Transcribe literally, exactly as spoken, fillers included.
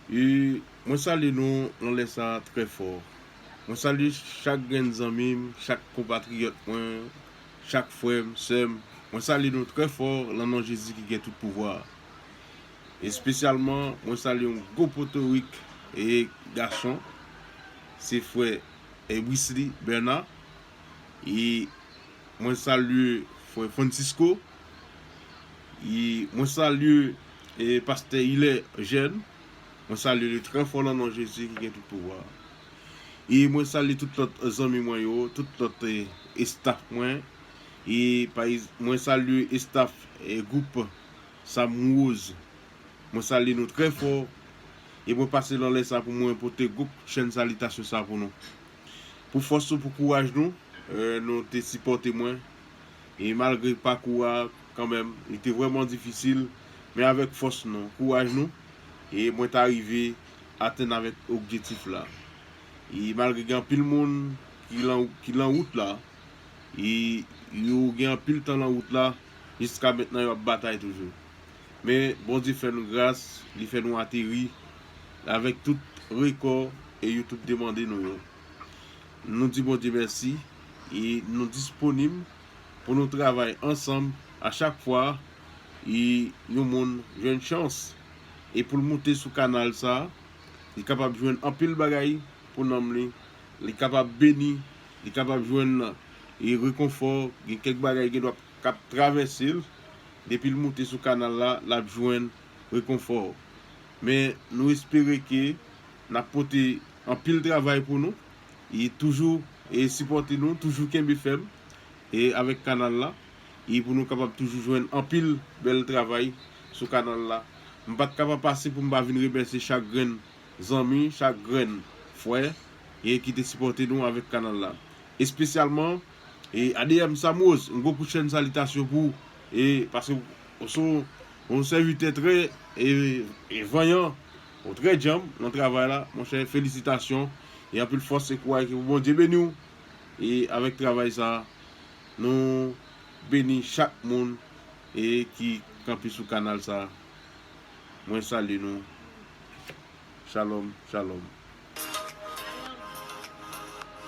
E mwen salye nou nan lè sa a trè fò. Mwen salye chak grenn zanmi m, chak konpatriyòt mwen, chak frè m, sè m. Mwen salye nou trè fò nan non Jezi ki gen tout pouvwa. Espesyalman, mwen salye yon gwo potorik e gason, se frè e Wisly Bernard. E mwen salye frè Francisco. E mwen salye e pastè Hilaire Jeune. Mwen salye li trè fò nan non Jezi ki gen tout pouvwa. E mwen salye tout lòt zanmi mwen yo, tout lòt e, estaf mwen. E pa ex- mwen salye estaf e gwoup Sam Rose. Mwen salye nou trè fò. E mwen pase nan lè sa pou mwen pote gwo kout chenn salitasyon sa pou nou. Pou fòs nou, pou kouraj nou, e, nou te sipòte mwen. E malgre pakou a, kanmenm, li te vrèman difisil, men avèk fòs nou, kouraj nou, e mwen ta rive atenn avèk objektif la. E malgre gen anpil moun ki lan, ki lan wout la, e yo gen anpil tan lan wout la, jiska mentnan yo ap batay toujou. Men Bondye fè nou gras, li fè nou ateri avèk tout rekò e YouTube te mande nou yo. Nou di Bondye mèsi e nou disponib pou nou travay ansanm a chak fwa e yon moun jwenn chans e pou l moute sou kanal sa, li kapab jwenn anpil bagay pou nanm li, li kapab beni, li kapab jwenn e rekonfò, gen kèk bagay gen dwa k ap travèse l, depi l moute sou kanal la, l ap jwenn rekonfò. Men nou espere ke n ap pote anpil travay pou nou, e toujou e sipòte nou, toujou kenbe fèm e avèk kanal la, e pou nou kapab toujou jwenn anpil bèl travay sou kanal la. M pa t kapab pase pou m pa vin remèsye chak grenn zanmi, chak grenn frè e ki te sipòte nou avèk kanal la. Espesyalman e A D M Sam Rose, yon gwo kout chenn salitasyon pou ou. E paske ou se yon sèvitè trè e, e vanyan, ou trè djanm nan travay la, monchè, felisitasyon. E anpil fòs e kouraj, ke Bondye beni w. E avèk travay sa, nou beni chak moun e ki kanpe sou kanal sa. Mwen salye nou. Shalom, shalom.